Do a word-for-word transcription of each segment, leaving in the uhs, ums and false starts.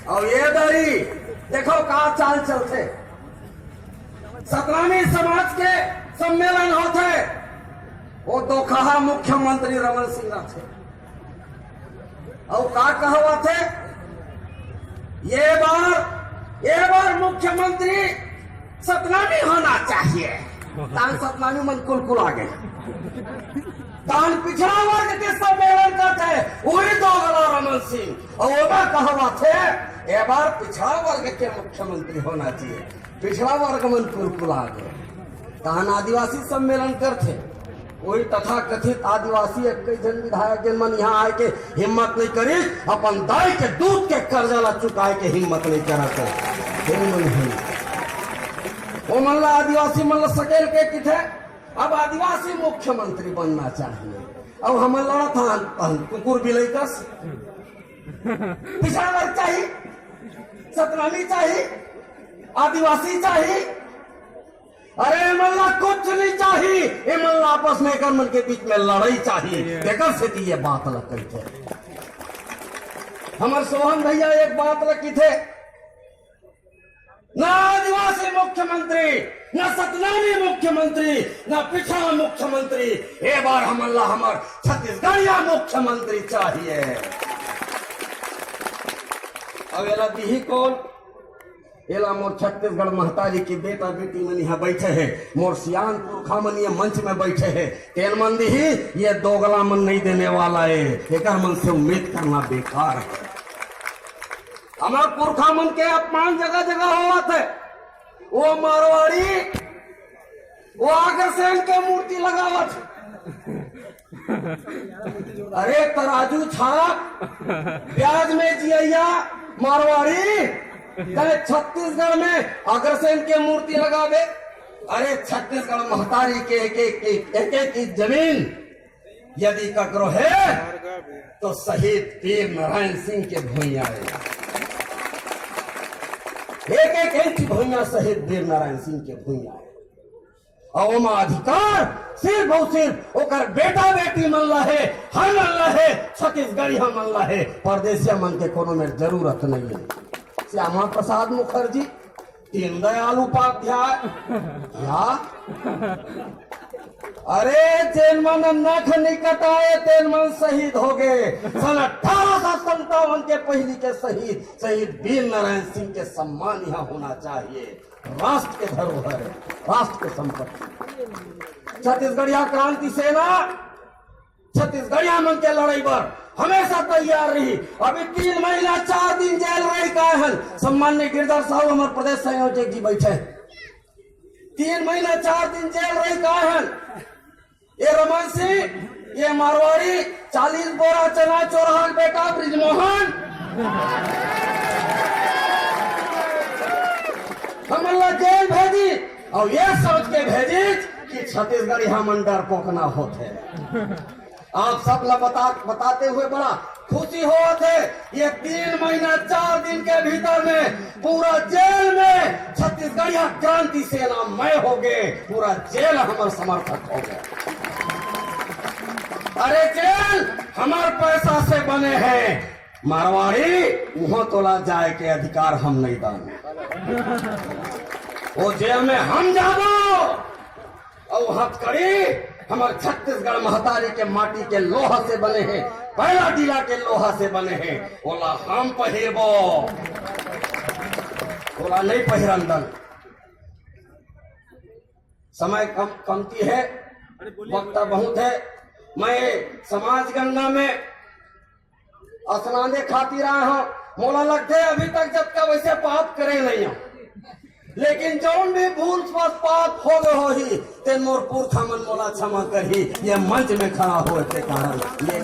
अउ ये दरी देखो का चाल चलथे। सतनामी समाज के सम्मेलन होथे, वो दोखहा मुख्यमंत्री रमन सिंह रथे। अउ का कहवाथे, ये बार, ये बार मुख्यमंत्री सतनामी होना चाहिए। तान सतनामी मन कुलकुला गे। तान पिछड़ा वर्ग के सम्मेलन करथे, उही दोगला रमन सिंह। अउ ओमा कहवाथे, ए बार पिछड़ा वर्ग के मुख्यमंत्री होना चाहिए। पिछड़ा वर्ग मन कुलकुला गे। तान आदिवासी सम्मेलन करथे, उही तथाकथित आदिवासी इक्कीस झन विधायक, जेन मन यहाँ आए के हिम्मत नहीं करिस, अपन दाई के दूध के कर्जा ला चुकाए के हिम्मत नहीं करत हे। हे मन हे। ओमन ला आदिवासी मन ला सकेल के किथे, अब आदिवासी मुख्यमंत्री बनना चाहिए। अब हमन लड़त हन, हन कुकुर बिलई कस। पिछड़ा वर्ग चाहिए, सतनामी चाहिए, आदिवासी चाहिए। अरे, एमन ला कुछ नहीं चाहिए, एमन ला आपस में एकर मन के बीच में लड़ाई चाहिए। तेकर सेती ये बात ला कहिथे। हमर सोहन भैया एक बात ला किथे, ना आदिवासी मुख्यमंत्री, ना सतनामी मुख्यमंत्री, ना पिछड़ा मुख्यमंत्री, ए बार हमन ला हमर छत्तीसगढ़िया मुख्यमंत्री चाहिए। अब एला दिही कौन? एला मोर छत्तीसगढ़ महतारी के बेटा बेटी मन यहाँ बैठे हे, मोर सियान पुरखा मन ये मंच में बैठे हे, तेन मन दिही, ये दोगला मन नहीं देने वाला हे। एकर मन से उम्मीद करना बेकार हे। हमर पुरखा मन के अपमान जगह जगह होवत हे। वो मारवाड़ी, वो अग्रसेन के मूर्ति लगावत हे। अरे तराजू छाप, प्याज में जियैया मारवाड़ी, कहे छत्तीसगढ़ में अग्रसेन के मूर्ति लगावे। अरे छत्तीसगढ़ महतारी के एक एक, एक, एक, एक जमीन यदि ककरो हे, तो शहीद वीर नारायण सिंह के भुइयां हे। एक एक इंच भुइयां शहीद वीर नारायण सिंह के भुइयां हे। अउ ओमा अधिकार सिर्फ अउ सिर्फ ओकर बेटा बेटी मन ला हे, हमन ला हे, छत्तीसगढ़िया मन ला हे, परदेसिया मन के कोनो मेर जरूरत नहीं हे। श्यामा प्रसाद मुखर्जी, दीनदयाल उपाध्याय, या? अरे, जेन मन नख नहीं कटाए, तेन मन शहीद हो गे। सन अठारह सौ संतावन के पहिली के शहीद, शहीद वीर नारायण सिंह के सम्मान यहाँ होना चाहिए। राष्ट्र के धरोहर हे, राष्ट्र के संपत्ति। छत्तीसगढ़िया क्रांति सेना छत्तीसगढ़िया मन के लड़ाई बर हमेशा तैयार रही। अभी तीन महीना चार दिन जेल रही का हन। सम्मान्य गिरधर साहू, हमर प्रदेश संयोजक जी बैठे हे। तीन महीना चार दिन जेल रही का हन। ये रमन सिंह, ये मारवाड़ी, चालीस बोरा चना चोरहा के बेटा बृजमोहन, हमन ला जेल भेजी। अउ ये सोच के भेजी कि छत्तीसगढ़िया मन डरपोकना होथे। आप सब ला बता, बताते हुए बड़ा खुशी होवत हे। ये तीन महीना चार दिन के भीतर में पूरा जेल में छत्तीसगढ़िया क्रांति सेना मय हो गे, पूरा जेल हमर समर्थक हो गे। अरे जेल हमर पैसा से बने हे, मारवाड़ी, उहों तोला जाए के अधिकार हम नहीं दान। वो जेल में हम जाबो, अउ हथकड़ी हमर छत्तीसगढ़ महतारी के माटी के लोहा से बने हे, पैला डीला के लोहा से बने हे, ओला हम पहिरबो, ओला नहीं पहिरन दन। समय कम, कमती हे, वक्ता बहुत हे। मैं समाज गणना में असनांदे खातिर आए हंव। मोला लगथे अभी तक जतका वैसे पाप करे नहीं हंव, लेकिन जौन भी भूल स्वस्थ पाप हो गए होही, तेन मोर पुरखा मन मोला क्षमा करही। ये मंच में खड़ा होए के कारण, ये,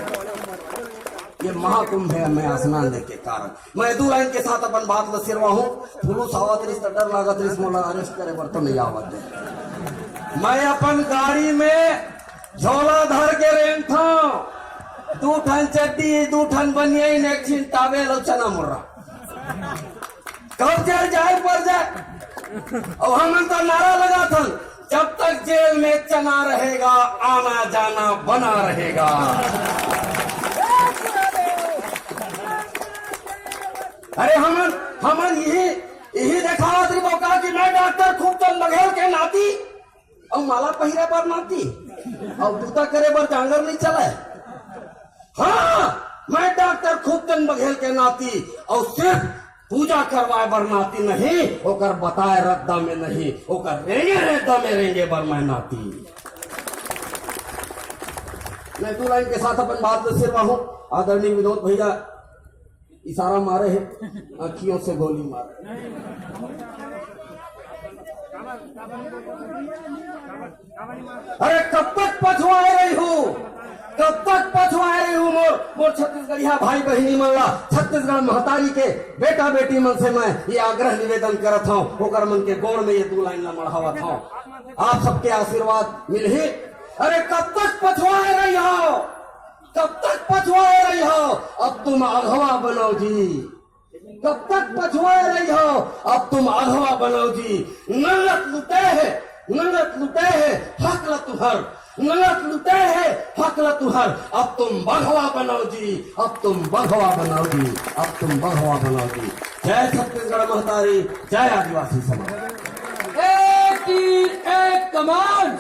ये महाकुंभ हे, मैं असनांदे के कारण। मैं दू लाइन के साथ अपन बात ल सिरवाहूं। पुलिस आवत रहिस त डर लागत रहिस, मोला अरेस्ट करे बर तो नहीं आवत दे। मैं अपन गाड़ी में झोला धर के रेंगथंव, दू ठन चड्डी, दू ठन बनियाइन, एक झिन टावेल अउ चना मुर्रा। कब जेल जाए पर जाए। अउ हमन तो नारा लगाथन, जब तक जेल में चना रहेगा, आना जाना बना रहेगा। अरे हमन, हमन यही, यही देखावत रहिबो का कि मैं डॉक्टर खूबचंद बघेल के नाती, अउ माला पहिरे बर नाती, अउ बूता करे बर जांगर नहीं चले। हाँ, मैं डॉक्टर खूबचंद बघेल के नाती, अउ सिर्फ पूजा करवाए बर नाती नहीं, ओकर बताए रद्दा में नहीं, ओकर रेंगे रद्दा में रेंगे बर मैं नाती। मैं दू लाइन के साथ अपन बात ल सिरवाहूं। आदरणीय विनोद भैया इशारा मारे हे, आंखियों से गोली मारे। अरे कब तक पछवाए रहिहू, कब तक पछवाए रहिहू मोर, मोर छत्तीसगढ़िया भाई बहिनी मन ला। छत्तीसगढ़ महतारी के बेटा बेटी मन से मैं ये आग्रह निवेदन करत हूँ, ओकर मन के गोड़ में ये दू लाइन ला मढ़ावत हूँ। आप सबके आशीर्वाद मिलही। अरे कब तक पछवाए रहिहू, कब तक पछवाए रहिहू, अब तुम अगवा बनो जी। कब तक पछवाए रहिहू, अब तुम अगवा बनो जी। नंगत लुटे हे, नंगत लुटे हे, हक ल तुहर। नंगत लुटे हे, हक ल तुहर। अब तुम बघवा बनो जी, अब तुम बघवा बनो जी, अब तुम बघवा बनो जी। जय छत्तीसगढ़ महतारी, जय आदिवासी समाज। एक तीर एक कमान।